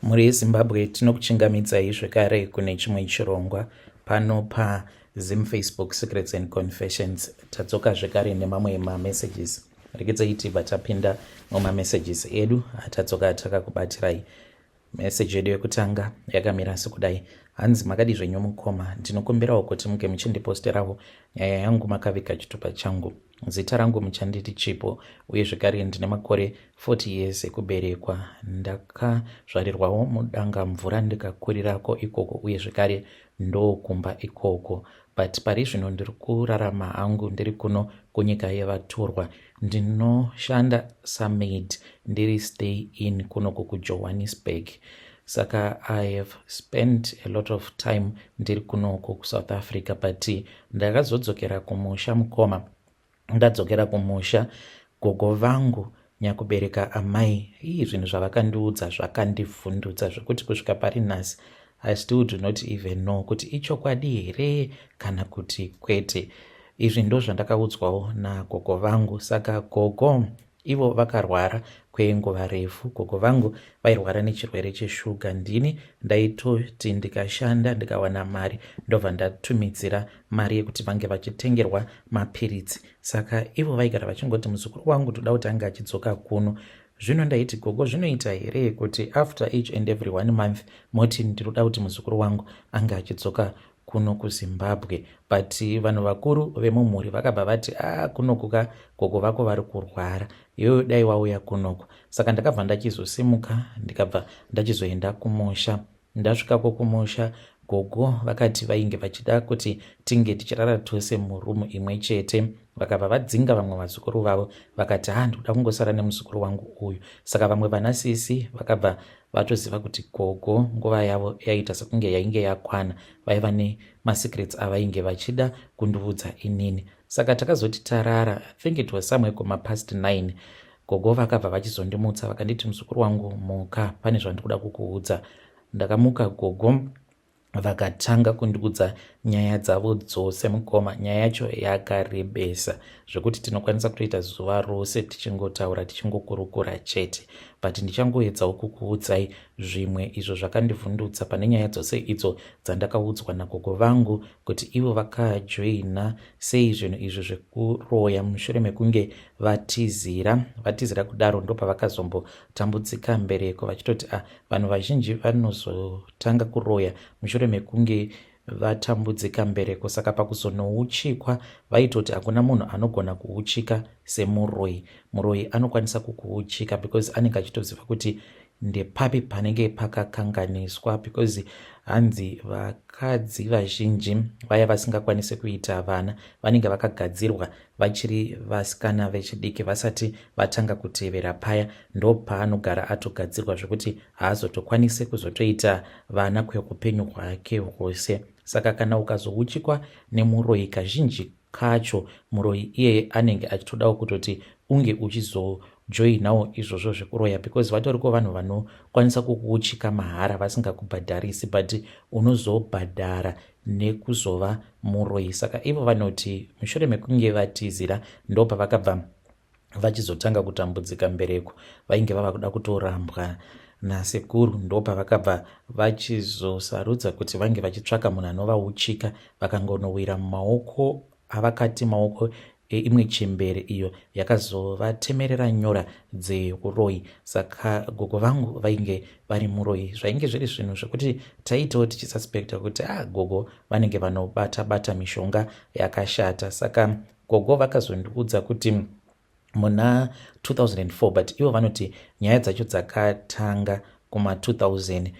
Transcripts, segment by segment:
Mhuri yeZimbabwe, tinokuchingamidzai zvekare kune chimwe chirongwa pano paZim Facebook Secrets and Confessions. Tadzoka zvekare nemamwe mamessages. Regedzai tibva tapinda mumamessages edu atadzoka takakubatirai. Message yedu yekutanga yakamira sekudai. Hanzi, makadi zvenyu mukoma, ndinokumbirawo kuti muge muchindiposterawo nyaya yangu makaviga chitupa changu. Zita rangu muchanditi Chipo, uye zvekare ndine makore 40 years ekuberekwa. Ndakazvarirwawo mudanga mvura ndikakurirako ikoko, uye zvekare ndokumba ikoko, but pari zvino ndiri kurarama hangu ndiri kuno kunyika yevatorwa. Ndinoshanda samaid, ndiri stay in kunoko kuJohannesburg. Saka I have spent a lot of time ndiri kunoko kuSouth Africa, but ndakazodzokera kumusha mukoma. Ndadzokera kumusha, gogo vangu nyakubereka amai, ii, zvinhu zvavakandiudza zvakandivhundutsa zvekuti kusvika pari nhasi I still do not even know kuti ichokwadi here kana kuti kwete. Izvi ndo zvandakaudzwawo nagogo vangu. Saka gogo ivo vakarwara kwenguva refu. Gogo vangu vairwara nechirwere cheshuga. Ndini ndaitoti ndikashanda ndikawana mari, ndobva ndatumidzira mari yekuti vange vachitengerwa mapiritsi. Saka ivo vaigara vachingoti, "Muzukuru wangu toda kuti ange achidzoka kuno." Zvino ndaiti, "Gogo, zvinoita here kuti after each and every one month moti ndinoda kuti muzukuru wangu ange achidzoka kuno kuZimbabwe?" But vanhu vakuru vemumhuri vakabva vati, "A, ah, kunoku ka gogo vako vari kurwara, iwewe dai wauya kunoku." Saka ndakabva ndachizosimuka, ndikabva ndachizoenda kumusha. Ndasvikako kumusha, gogo vakati vainge vachida kuti tinge tichirara tose murumu imwe chete. Vakabva vadzinga vamwe vazukuru vavo, vakati, "Ha, ndikuda kungosara nemuzukuru wangu uyu." Saka vamwe vanasisi vakabva vatoziva kuti gogo nguva yavo yaita sekunge yainge yakwana. Vaiva nemasecrets avainge vachida kundiudza inini. Saka takazoti tarara, I think it was somewhere kuma past 9, gogo vakabva vachizondimutsa, vakanditi, "Muzukuru wangu, muka, pane zvandikuda kukuudza." Ndakamuka, gogo vakatanga kundiudza nyaya dzavo dzose. Mukoma, nyaya yacho yakarebesa zvekuti tinokwanisa kutoita zuva rose tichingotaura, tichingokurukura chete, but ndichangoedzawo kukuudzai zvimwe izvo zvakandivhundutsa pane nyaya dzose idzo dzandakaudzwa nagogo vangu, kuti ivo vakajoina sei zvinhu izvi zvekuroya mushure mekunge vatizira. Kudaro ndopavakazombotambudzika mbereko, vachitoti, "A, ah, vanhu vazhinji vanozotanga kuroya mushure mekunge vatambudzika mbereko." Saka pakuzonouchikwa, vaitoti hakuna munhu anogona kuuchika semuroyi. Muroyi anokwanisa kukuuchika because anenge achitoziva kuti ndepapi panenge pakakanganiswa, because hanzi vakadzi vazhinji vaya vasingakwanisi kuita vana vanenge vakagadzirwa vachiri vasikana vechidiki, vasati vatanga kutevera paya, ndopaanogara atogadzirwa zvekuti haazotokwanisi kuzotoita vana kweupenyu hwake hwose. Saka kana ukazouchikwa nemuroyi, kazhinji kacho muroyi iyeye anenge achitodawo kutoti unge uchizojoinawo izvozvo zvekuroya, because vatoriko vanhu vanokwanisa kukuuchika mahara vasingakubhadharisi, but unozobhadhara nekuzova muroyi. Saka ivo vanoti mushure mekunge vatizira, ndopavakabva vachizotanga kutambudzika mbereko. Vainge vava kuda kutorambwa nasekuru, ndopavakabva vachizosarudza kuti vange vachitsvaka munhu anovauchika. Vakangonowira mumaoko avakati maoko eimwe chembere iyo yakazovatemerera nyora dzeuroyi. Saka gogo vangu vainge vari muroyi. Zvainge zviri zvinhu zvekuti taitawo tichisuspecta kuti, a ah, gogo vanenge vanobata bata mishonga yakashata. Saka gogo vakazondiudza kuti muna 2004, but ivo vanoti nyaya dzacho dzakatanga kuma2000,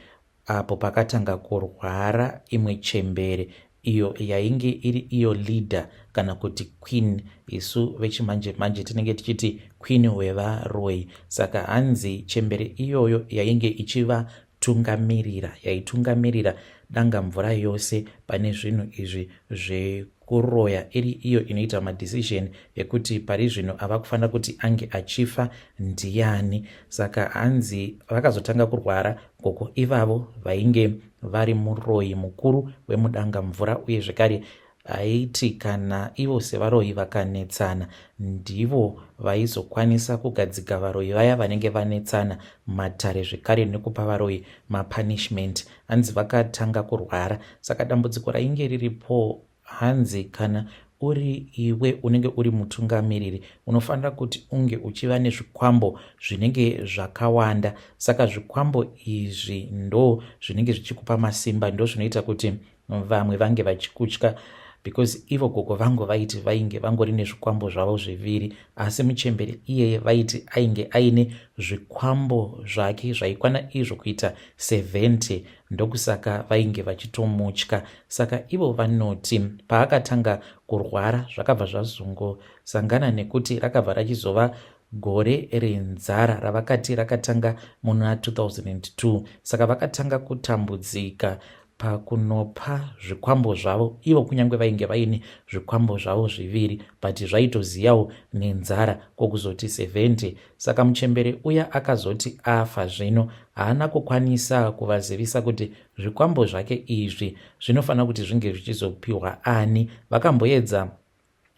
apo pakatanga kurwara imwe chembere iyo yainge iri iyo leader kana kuti queen. Isu vechimanje manje tinenge tichiti queen wevaroi. Saka hanzi chembere iyoyo yainge ichivatungamirira, yaitungamirira danga mvura yose pane zvinhu izvi zvekuroya, iri iyo inoita madecision ekuti pari zvino ava kufanira kuti ange achifa ndiani. Saka hanzi vakazotanga kurwara gogo ivavo vainge vari muroyi mukuru wemudanga mvura, uye zvekare Aiti kana ivo sevaroyi vakanetsana ndivo vaizokwanisa kugadzika varoyi vaya vanenge vanetsana matare zvekare nekupa varoyi mapunishment. Hanzi vakatanga kurwara saka dambudziko rainge riripo hanzi kana uri iwe unenge uri mutungamiriri unofanira kuti unge uchiva nezvikwambo zvinenge zvakawanda. Saka zvikwambo izvi ndo zvinenge zvichikupa masimba, ndo zvinoita kuti vamwe vange vachikutya because ivo gogo vangu vaiti vainge vangori nezvikwambo zvavo zviviri, asi muchembere iyeye vaiti ainge aine zvikwambo zvake zvaikwana izvo kuita 70, ndokusaka vainge vachitomutya. Saka ivo vanoti paakatanga kurwara zvakabva zvazongosangana nekuti rakabva rachizova gore renzara ravakati rakatanga muna 2002. Saka vakatanga kutambudzika pakunopa zvikwambo zvavo ivo, kunyange vainge vaine zvikwambo zvavo zviviri, but zvaitoziyawo nenzara, kwokuzoti 70. Saka muchembere uya akazoti afa zvino haana kukwanisa kuvazivisa kuti zvikwambo zvake izvi zvinofanira kuti zvinge zvichizopiwa ani. Vakamboedza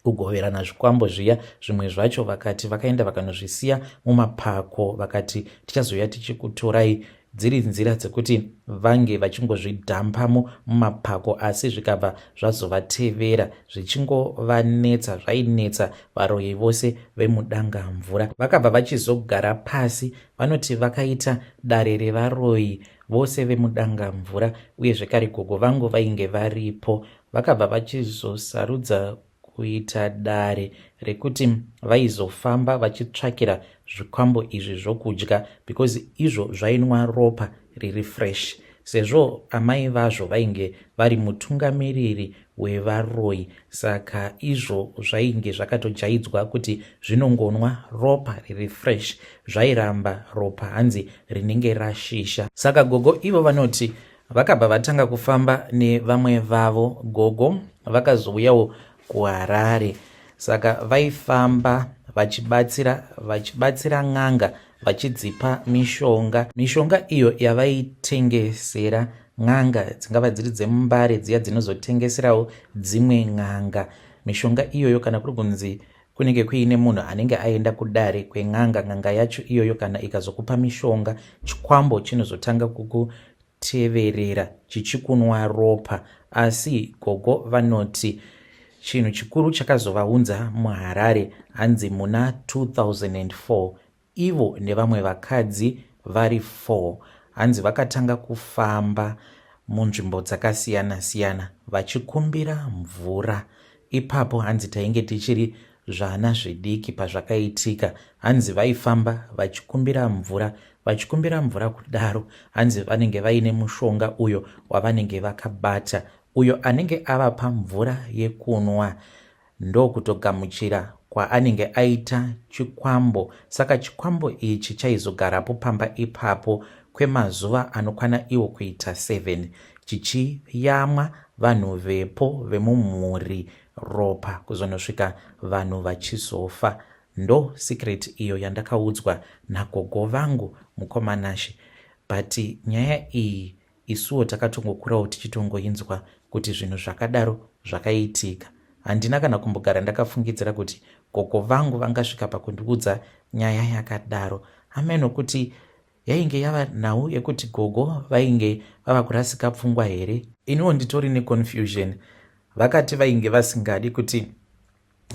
kugoverana zvikwambo zviya, zvimwe zvacho vakati vakaenda vakanozvisiya mumapako, vakati tichazouya tichikutorai, dziri nzira dzekuti vange vachingozvidhampamo mumapako, asi zvikabva zvazovatevera zvichingovanetsa. Zvainetsa varoyi vose vemuDangamvura. Vakabva vachizogara pasi, vanoti vakaita dare revaroyi vose vemuDangamvura, uye zvekare gogo vangu vainge varipo. Vakabva vachizosarudza kuita dare rekuti vaizofamba vachitsvakira zvikwambo izvi zvokudya, because izvo zvainwa ropa riri fresh, sezvo amai vazvo vainge vari mutungamiriri wevaroyi. Saka izvo zvainge zvakatojaidzwa kuti zvinongonwa ropa riri fresh, zvairamba ropa hanzi rinenge rashisha. Saka gogo ivo vanoti vakabva vatanga kufamba nevamwe vavo. Gogo vakazouyawo kuHarare, saka vaifamba vachibatsira vachibatsira n'anga, vachidzipa mishonga. Mishonga iyo yavaitengesera n'anga, dzingava dziri dzemuMbare dziya dzinozotengeserawo dzimwe n'anga mishonga iyoyo, kana kuri kunzi kunenge kuine munhu anenge aenda kudare kwen'anga, n'anga yacho iyoyo kana ikazokupa mishonga, chikwambo chinozotanga kukuteverera chichikunwa ropa. Asi gogo vanoti chinhu chikuru chakazovaunza muHarare hanzi muna 2004, ivo nevamwe vakadzi vari 4, hanzi vakatanga kufamba munzvimbo dzakasiyana-siyana vachikumbira mvura. Ipapo hanzi tainge tichiri zvana zvidiki pazvakaitika. Hanzi vaifamba vachikumbira mvura, vachikumbira mvura kudaro, hanzi vanenge vaine mushonga uyo wavanenge vakabata, uyo anenge avapa mvura yekunwa ndokutogamuchira kwaanenge aita chikwambo. Saka chikwambo ichi chaizogarapo pamba ipapo kwemazuva anokwana iwo kuita 7, chichiyamwa vanhu vepo vemumhuri ropa kuzonosvika vanhu vachizofa. Ndo secret iyo yandakaudzwa nagogo vangu, mukoma Nashe. But nyaya iyi isuwo takatongokurawo tichitongoinzwa kuti zvinhu zvakadaro zvakaitika. Handina kana kumbogara ndakafungidzira kuti gogo vangu vangasvika pakundiudza nyaya yakadaro. Hameno kuti yainge yava nhau yekuti gogo vainge vava kurasika pfungwa here. Iniwo nditori neconfusion. Vakati vainge vasingadi kuti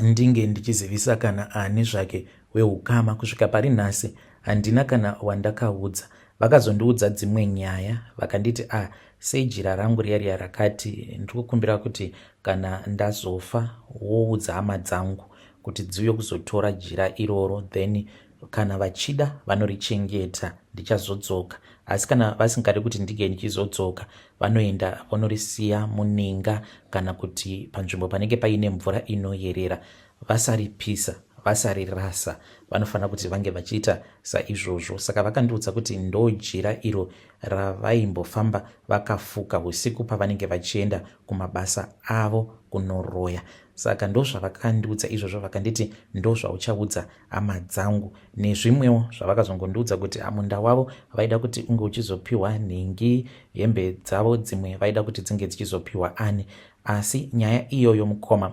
ndinge ndichizivisa kana ani zvake weukama. Kusvika pari nhasi handina kana wandakaudza. Vakazondiudza dzimwe nyaya, vakanditi a ah, sei jira rangu riya riya rakati ndiri kukumbira kuti kana ndazofa woudza hama dzangu kuti dziuye kuzotora jira iroro, then kana vachida vanorichengeta, ndichazodzoka, asi kana vasingadi kuti ndinge ndichizodzoka, vanoenda vonorisiya muninga kana kuti panzvimbo panenge paine mvura inoyerera, vasaripisa, vasarirasa, vanofanira kuti vange vachiita saizvozvo. Saka vakandiudza kuti ndojira iro ravaimbofamba vakafuka usiku pavanenge vachienda kumabasa avo kunoroya. Saka ndozvavakandiudza izvozvo, vakanditi ndozvauchaudza hama dzangu nezvimwewo zvavakazongondiudza kuti munda wavo vaida kuti unge uchizopiwa nhingi, hembe dzavo dzimwe vaida kuti dzinge dzichizopiwa ani. Asi nyaya iyoyo mukoma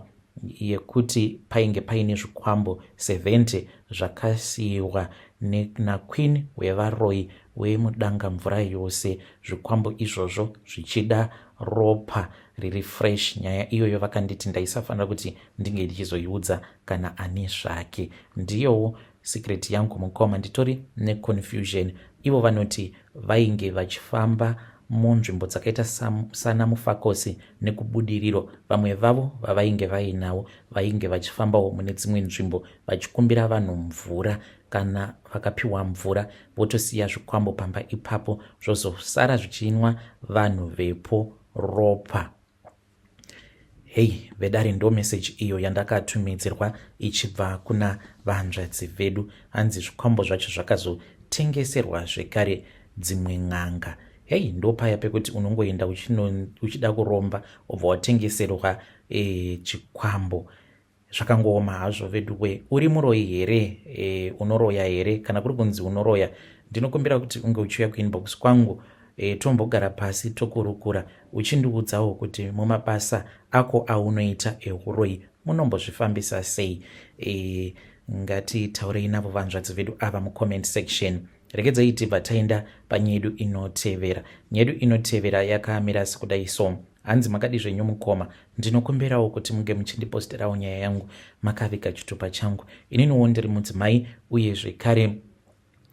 yekuti painge paine zvikwambo 70 zvakasiiwa naQueen wevaroyi wemudanga mvura yose, zvikwambo izvozvo zvichida ropa riri fresh. Nyaya iyoyo vakanditi ndaisafanira kuti ndinge ndichizoiudza kana ani zvake. Ndiyowo secret yangu mukoma, nditori neconfusion. Ivo vanoti vainge vachifamba munzvimbo dzakaita sana Mufakosi nekuBudiriro. Vamwe vavo vavainge vainavo vainge vachifambawo mune dzimwe nzvimbo vachikumbira vanhu mvura. Kana vakapiwa mvura votosiya zvikwambo pamba ipapo zvozosara zvichinwa vanhu vepo ropa. Hei vedare, ndo message iyo yandakatumidzirwa ichibva kuna vahanzvadzi vedu. Hanzi zvikwambo zvacho zvakazotengeserwa zvekare dzimwe n'anga. Hei, ndopaya pekuti unongoenda uchida kuromba wobva watengeserwa chikwambo. Zvakangooma hazvo veduwe. Uri muroyi here? Unoroya here? Kana kuri kunzi unoroya, ndinokumbira kuti unge uchiuya kuinbox kwangu, tombogara pasi tokurukura, uchindiudzawo kuti mumabasa ako aunoita ehuroyi munombozvifambisa sei. Ngatitaurei navo vanzvadzi vedu ava mucomment section. Regedzai tibva taenda panyedu inotevera. Nyedu inotevera yakamira sekudai so. Hanzi makadi zvenyu mukoma, ndinokumbirawo kuti munge muchindiposterawo nyaya yangu makaviga chitupa changu. Ininiwo ndiri mudzimai uye zvekare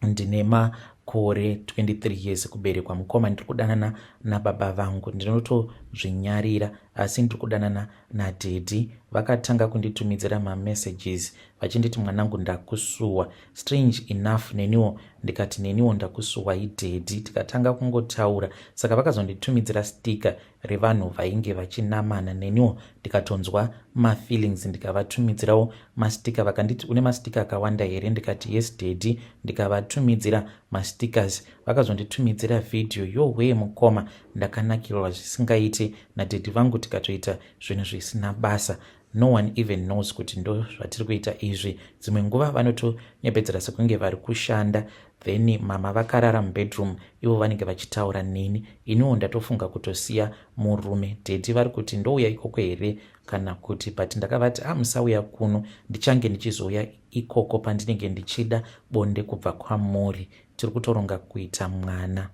ndine makore 23 years kuberekwa. Mukoma, ndiri kudanana nababa vangu, ndinotozvinyarira asi ndiri kudanana nadhedhi. Vakatanga kunditumidzira mamessages vachinditi mwanangu ndakusuwa. Strange enough neniwo ndikati neniwo ndakusuwai dhedhi, tikatanga kungotaura. Saka vakazonditumidzira sticker revanhu vainge vachinamana, neniwo ndikatonzwa mafeelings ndikavatumidzirawo mastika. Vakanditi une mastika akawanda here, ndikati yes dhedhi, ndikavatumidzira mastickers. Vakazonditumidzira vhidhiyo, yohwee mukoma, ndakanakirwa zvisingaite nadhedhi vangu, tikatoita zvinhu zvisina basa. No one even knows kuti ndo zvatiri kuita izvi. Dzimwe nguva vanotonyepedzera sekunge vari kushanda, then mama vakarara mubedroom, ivo vanenge vachitaura neni. Iniwo ndatofunga kutosiya murume. Dhedhi vari kuti ndouya ikoko here kana kuti, but ndakavati ah, musauya kuno, ndichange ndichizouya ikoko pandinenge ndichida bonde kubva kwamuri. Tiri kutoronga kuita mwana.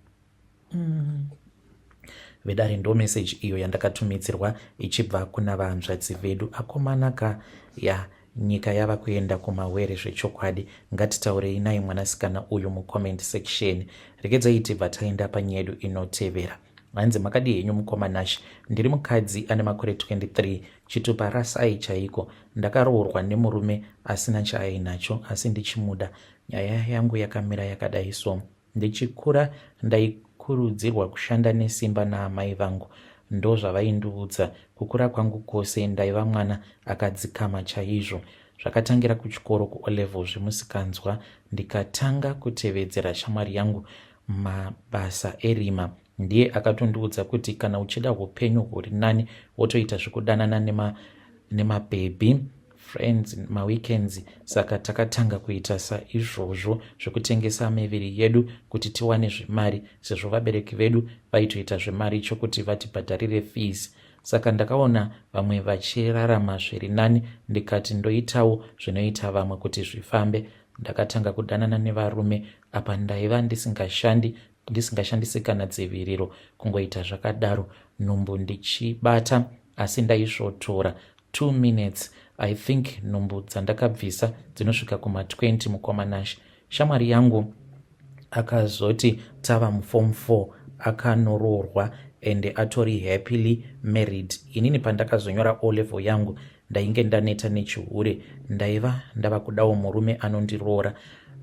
Vedare, ndo message iyo yandakatumidzirwa ichibva kuna vahanzvadzi vedu. Akomana ka, ya nyika yava kuenda kumawere zvechokwadi. Ngatitaurei naye mwanasikana uyu mucomment section. Regedzai tibva taenda panyedu inotevera. Hanzi makadi henyu mukoma Nash, ndiri mukadzi ane makore 23, chitupa rasai chaiko. Ndakaroorwa nemurume asina chaainacho asi ndichimuda. Nyaya yangu yakamira yakadai so. Ndichikura ndaikurudzirwa kushanda nesimba naamai vangu, ndozvavaindiudza. Kukura kwangu kwose ndaiva mwana akadzikama chaizvo. Zvakatangira kuchikoro kuO-level zvemusikanzwa, ndikatanga kutevedzera shamwari yangu mabasa erima. Ndiye akatondiudza kuti kana uchida hupenyu huri nani wotoita zvekudanana nemabhebhi nema friends maweekends. Saka takatanga kuita saizvozvo zvekutengesa miviri yedu kuti tiwane zvemari, sezvo vabereki vedu vaitoita zvemari chokuti vatibhadharire fees. Saka ndakaona vamwe vachirarama zviri nani, ndikati ndoitawo zvinoita vamwe kuti zvifambe. Ndakatanga kudanana nevarume, apa ndaiva ndisingashandi, ndisingashandisi kana dziviriro, kungoita zvakadaro. Nhumbu ndichibata, asi ndaisvotora 2 minutes. I think nhumbu dzandakabvisa dzinosvika kuma20 mukoma Nash. Shamwari yangu akazoti tava muform 4 akanoroorwa and atori happily married. Inini pandakazonyora O level yangu ndainge ndaneta nechihure, ndaiva ndava kudawo murume anondiroora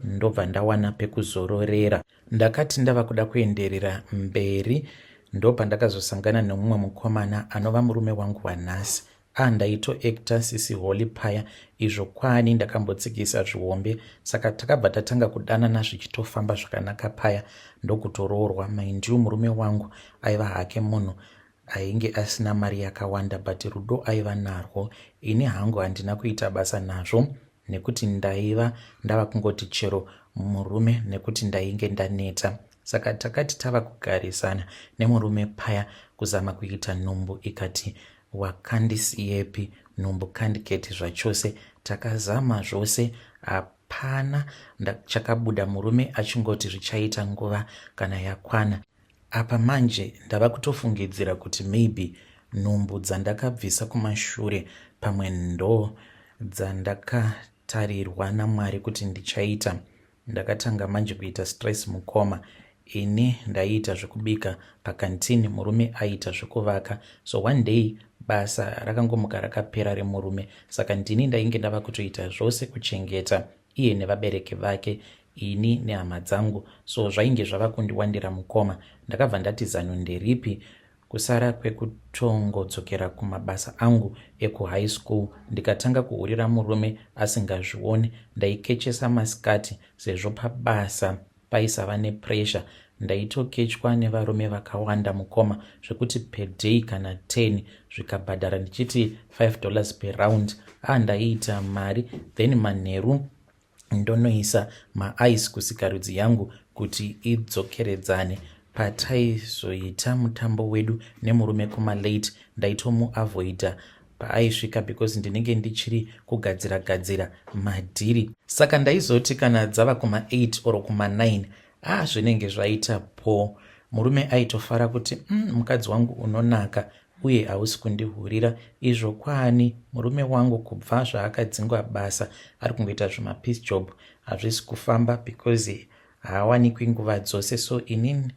ndobva ndawana pekuzororera. Ndakati ndava kuda kuenderera mberi ndopandakazosangana nemumwe mukomana anova murume wangu wanhasi. Ah, ndaitoacta sisi Holy paya izvo kwani ndakambotsikisa zvihombe. Saka takabva tatanga kudanana zvichitofamba zvakanaka paya ndokutoroorwa. Mind you, murume wangu aiva hake munhu Ainge asina mari yakawanda but rudo aiva narwo. Ini hangu handina kuita basa nazvo nekuti ndaiva ndava kungoti chero murume nekuti ndainge ndaneta. Saka takati tava kugarisana nemurume paya kuzama kuita nhumbu ikati wakandisiyepi nhumbu kandiketi zvachose. Takazama zvose hapana chakabuda murume achingoti zvichaita nguva kana yakwana. Apa manje ndava kutofungidzira kuti maybe nhumbu dzandakabvisa kumashure pamwe ndo dzandakatarirwa naMwari kuti ndichaita. Ndakatanga manje kuita stress mukoma. Ini ndaiita zvekubika pacanteen murume aiita zvekuvaka. So one day basa rakangomuka rakapera remurume saka ndini ndainge ndava kutoita zvose kuchengeta iye nevabereki vake ini nehama dzangu so zvainge zvava kundiwandira mukoma. Ndakabva ndati zano nderipi kusara kwekutongodzokera kumabasa angu ekuhigh school ndikatanga kuhurira murume asingazvioni. Ndaikechesa masikati sezvo pabasa paisava nepressure. Ndaitokechwa nevarume vakawanda mukoma zvekuti per day kana 10 zvikabhadhara ndichiti $5 per round. Ah, ndaiita mari then manheru ndonoisa maice kusikarudzi yangu kuti idzokeredzane. Pataizoita mutambo wedu nemurume kumalate ndaitomuavoida paaisvika because ndinenge ndichiri kugadzira gadzira madhiri. Saka ndaizoti kana dzava kuma8 or kuma9 ah zvinenge zvaita po. Murume aitofara kuti mukadzi wangu unonaka uye hausi kundihurira. Izvo kwaani murume wangu kubva zvaakadzingwa basa ari kungoita zvimapiece job hazvisi kufamba because haawanikwi nguva dzose. So inini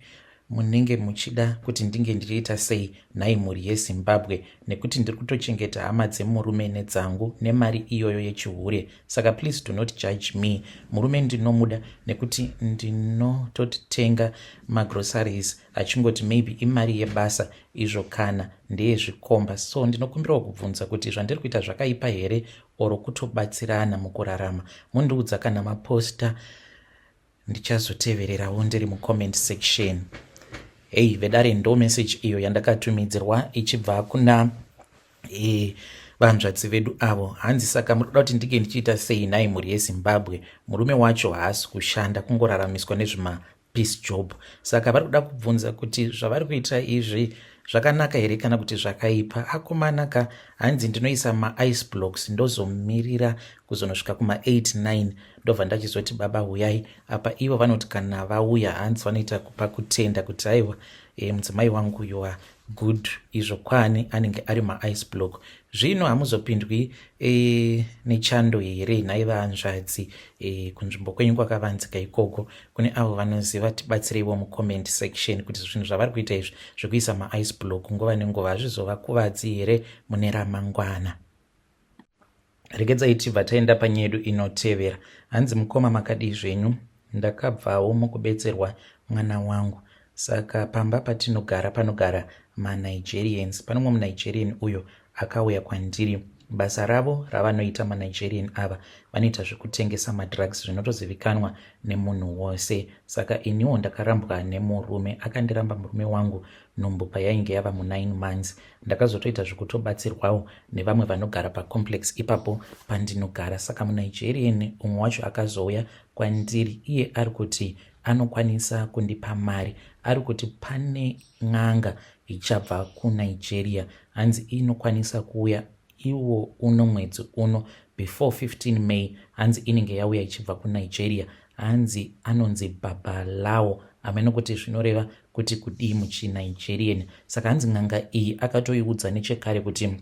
munenge muchida kuti ndinge ndichiita sei nhai mhuri yeZimbabwe nekuti ndiri kutochengeta hama dzemurume nedzangu nemari iyoyo yechihure. Saka please do not judge me. Murume ndinomuda nekuti ndinototenga magroceries achingoti maybe imari yebasa izvo kana ndeyezvikomba. So ndinokumbirawo kubvunza kuti zvandiri kuita zvakaipa here or kutobatsirana mukurarama. Mundiudza kana maposta ndichazotevererawo ndiri mucomment section. Hey vedare, ndo message iyo yandakatumidzirwa ichibva kuna vanzvadzi vedu avo. Hanzi saka muri kuda kuti ndinge ndichiita sei nhai mhuri yeZimbabwe? Murume wacho haasi kushanda, kungoraramiswa nezvima piece job. Saka vari kuda kubvunza kuti zvavari kuita izvi zvakanaka here kana kuti zvakaipa. Akomanaka, hanzi ndinoisa maice blocks ndozomirira kuzonosvika kuma8 9 ndobva ndachizoti baba huyai. Apa ivo vanoti kana vauya hanzi vanoita kupa kutenda kuti aiwa mudzimai wangu you are good, izvo kwani anenge ari maice block. Zvino hamuzopindwi nechando here nhai vanzvadzi kunzvimbo kwenyu kwakavanzika ikoko? Kune avo vanoziva tibatsireiwo mucomment section kuti zvinhu zvavari kuita izvi zvekuisa maice block nguva nenguva hazvizovakuvadzi here mune ramangwana. Regedzai tibva taenda panyedu inotevera. Hanzi mukoma makadii zvenyu? Ndakabvawo mukubetserwa mwana wangu. Saka pamba patinogara panogara maNigerians. Pane mumwe muNigerian uyo akauya kwandiri. Basa ravo ravanoita maNigerian ava vanoita zvekutengesa madrugs zvinotozivikanwa nemunhu wose. Saka iniwo ndakarambwa nemurume, akandiramba murume wangu nhumbu payainge yava mu9 months. Ndakazotoita zvekutobatsirwawo nevamwe vanogara pacomplex ipapo pandinogara. Saka muNigerian umwe wacho akazouya kwandiri, iye ari kuti anokwanisa kundipa mari. Ari kuti pane n'anga ichabva kuNigeria, hanzi inokwanisa kuuya iwo uno mwedzi uno before 15 May. Hanzi inenge yauya ichibva kuNigeria. Hanzi anonzi Babalao, hameno kuti zvinoreva kuti kudii muchiNigerian. Saka hanzi n'anga iyi akatoiudza nechekare kuti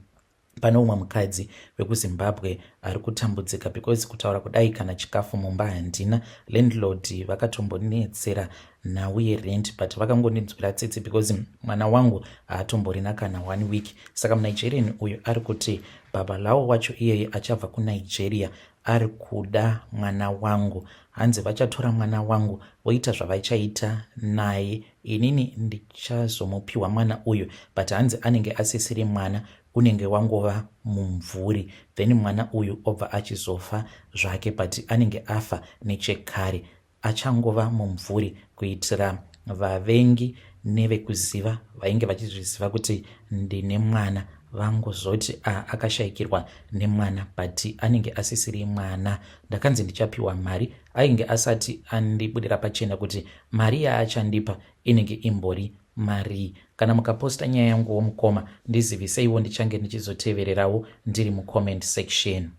pane umwe mukadzi wekuZimbabwe ari kutambudzika because kutaura kudai kana chikafu mumba handina. Landlord vakatombonetsera nhau yerent but vakangondinzwira tsitsi because mwana wangu haatomborina kana 1 week. Saka muNigerian uyu ari kuti Babalao wacho iyeye achabva kuNigeria ari kuda mwana wangu. Hanzi vachatora mwana wangu voita zvavachaita naye, inini ndichazomupiwa mwana uyu but hanzi anenge asisiri mwana, unenge wangova mumvuri. Then mwana uyu obva achizofa zvake but anenge afa nechekare, achangova mumvuri kuitira Vavengi nevekuziva vainge vachizviziva kuti ndine mwana vangozoti a akashayikirwa nemwana, but anenge asisiri mwana. Ndakanzi ndichapiwa mari. Ainge asati andibudira pachena kuti mari yaachandipa inenge imbori marii. Kana mukaposta nyaya yanguwo mukoma, ndiziviseiwo, ndichange ndichizotevererawo ndiri mucomment section.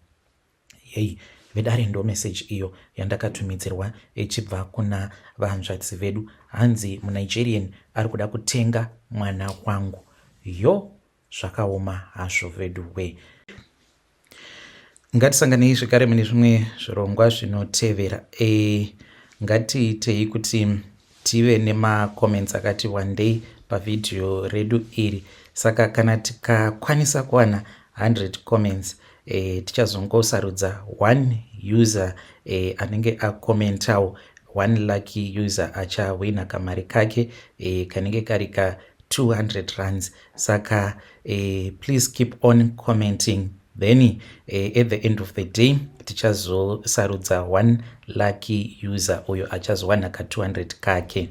Hei vedare, ndo message iyo yandakatumidzirwa ichibva kuna vahanzvadzi vedu. Hanzi muNigerian ari kuda kutenga mwana wangu. Yo, zvakaoma hazvo vedu we. Ngatisanganei zvekare mune zvimwe zvirongwa zvinotevera. Ngatiitei kuti tive nemacomments akati wandei pavhidhiyo redu iri. Saka kana tikakwanisa kuwana 100 comments, tichazongosarudza one user anenge acommentawo. One lucky user achahwina kamari kake kanenge kari ka 200 rands. Saka please keep on commenting, then at the end of the day tichazosarudza one lucky user uyo achazowana ka 200 kake.